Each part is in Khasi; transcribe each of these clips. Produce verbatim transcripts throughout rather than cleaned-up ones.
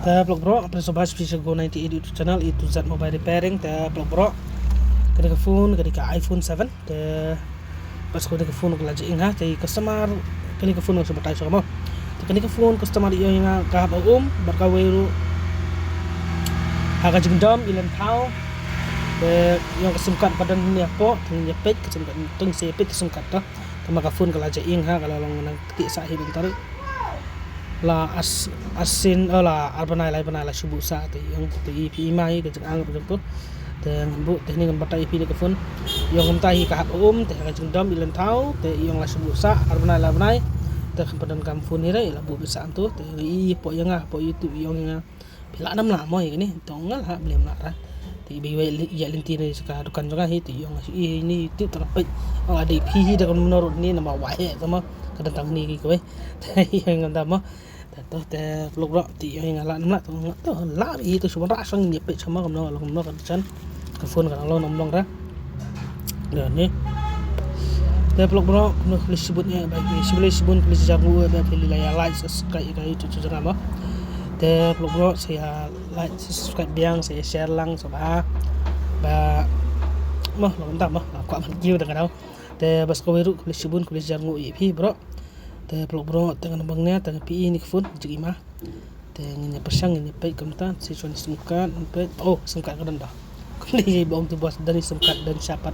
Te paralok baroh, phi sngewbha sha Go ninety-eight YouTube channel, A to Z Mobile Repairing. Te paralok baroh, kane ka phone, kane ka iPhone seven. Te bad shuwa kane ka phone ka la jia ing ha, te customer, kane ka phone ka shu batai shuwa mo. Te kane ka phone customer i ong ïa nga ka hap ha um, bad kawei ruh ha ka jingdom i len thaw. Te i ong ka sim card ba don hangne hapoh, te ngin ïa peit ka sim card, te ngin sa ïa peit ka sim card to. Te ma ka phone ka la jia ing ha, ka la long nang ktieh sah hi ban tarik. La as, asin, oh, la ar bnai lai bnai la shu buh sah, te i ong, te i phi i mai ka jingangnud jong phi. Te ngan buh, te hangne ngan batai ïa phi ne ka phone. I ong kumta hi ka hap ha um, te ka jingdom i len thaw, te i ong la shu buh sah ar bnai lai bnai. Te kam pat don kam phone hi re, la buh beit sah hangto, te i poi ïa nga, poi YouTube i ong ïa nga. Phi lah ne ym lah mo ïa kane, to nga lah, balei ym lah ra. Te i ba i wei ïa lynti ne sha ka dukan jong nga hi, te i ong i ne YouTube te nga peit. Ong la dei phi hi da ka mano ruh ne namar wai eh, te mo ka don tang ne ki kawei. Te i ong ngam da mo. Te to te paralok baroh, te i ong ïa nga lah ne ym lah, to nga to lah ri, to shu wanrah shong ngin ïa peit sha mo kumno, kumno ka jan ka phone ka dang long ne ym long ra. Ïa ne. Te paralok baroh, kumno khublei shibun ïa ba ki, khublei shibun, khublei shihajar nguh ïa ba phi la ïa like, subscribe ïa ka YouTube channel mo. Te paralok baroh, sa ïa like, subscribe biang, sa ïa share lang, sa ba, ba, mo, long kumta mo, nga kwah ban kiew da ka daw. Te bad sa kawei ruh, khublei shibun, khublei shihajar nguh ïa phi baroh. Te paralok baroh, te ngan ym bang ne, te nga phi i ne ka phone, jong i ma. Te ngin ïa pyrshang, ngin ïa peit kumta, sa shu ne sim card, ngin peit. Oh, sim card ka don da. Kumne ïa ba ong tu bos, don ne sim card, don shapat.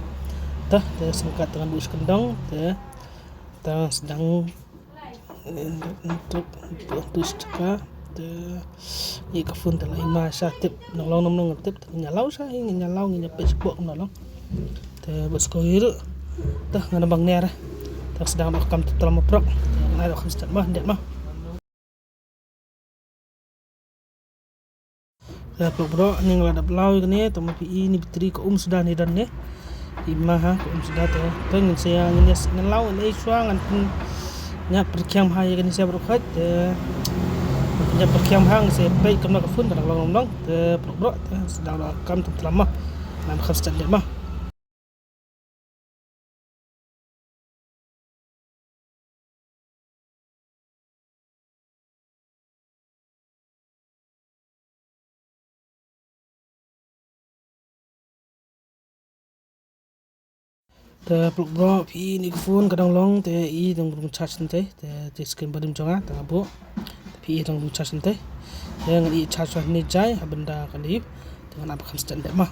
Te, te sim card te ngan buh sha kyndong, te, te sdang, eh, untuk, untuk stika, te, ïa ka phone te la i ma sha tip, nang long nang long tip, te ngin ïa law sha, ngin ïa law, ngin ïa peit shapoh kumno long. Te bad sa kawei ruh, te ngan ym bang ne ra. Te sdang ba kam tu tram prok. Te ngan ai ba kam start mo, dep mo. Te paralok baroh, ne nga la dep law ïa kane, te ma phi i ne battery ka um suda ne don ne. I ma ha, ka um suda te. Te ngin sa ïa, ngin ïa, ngin law, ngin ai shuwa, ngan pyn, ngan pyrkhiang ha ïa kane sa baroh khoit, te. Ngan pyrkhiang ha, ngin sa peit kumno ka phone ka dang long long. Te paralok baroh, te sdang ba kam tu tram mo. Ngan kam start dep mo. Te paralok baroh, phi i ne ka phone ka dang long, te i dang rung charge nangtai, te, te screen ba dim jong nga, te nga buh, te phi i dang rung charge nangtai, te ngan i charge hangne jai, ha bynta kan dei, te ngan ap kam start dep mo.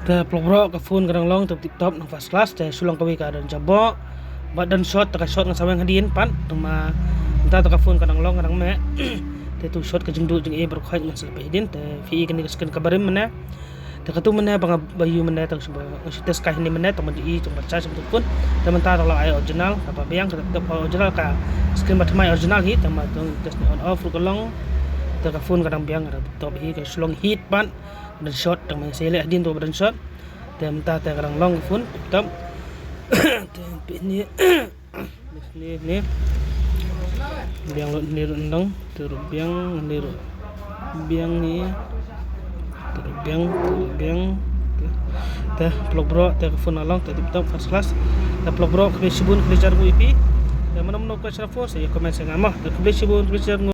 Te paralok baroh, ka phone ka dang long, te tip top, nang first class, te shu long kawei ka don jaboh bad don shot, te ka shot ngan sa weng hadien pat, te ma mynta te ka phone ka dang long, ka dang meh. Te tu shot ka jingduh jingeh baroh khoit ngan sa peit hadien, te phi i kane ka screen ka barim mynne. Te katu mynne ba nga ba ïoh mynne, te shu ba, shu test kai hangne mynne, te ma i, te ma charge tu phone. Te mynta te la ai original kaba biang, ka tip top original, ka screen ba thymmai original hi, te ma tu test on off ruh ka long. Te ka phone ka dang biang, ka tip top hi, ka shu long heat pat. Don shot, tang ma sa ïaleh hadien tu ba don shot. Te mynta te ka dang long ka phone, tip top. Te phi ne, ne, ne. Biang lut ne ruh ndong, te ruh biang, ne ruh biang ne. Te ruh biang, te ruh biang. Te paralok baroh, te ka phone ka long, te tip top, first class. Te paralok baroh, khublei shibun, khublei shihajar nguh ïa phi. Te mano mano kwah sha phone, sa ïa comment sha nga mo. Te khublei shibun, khublei shihajar nguh.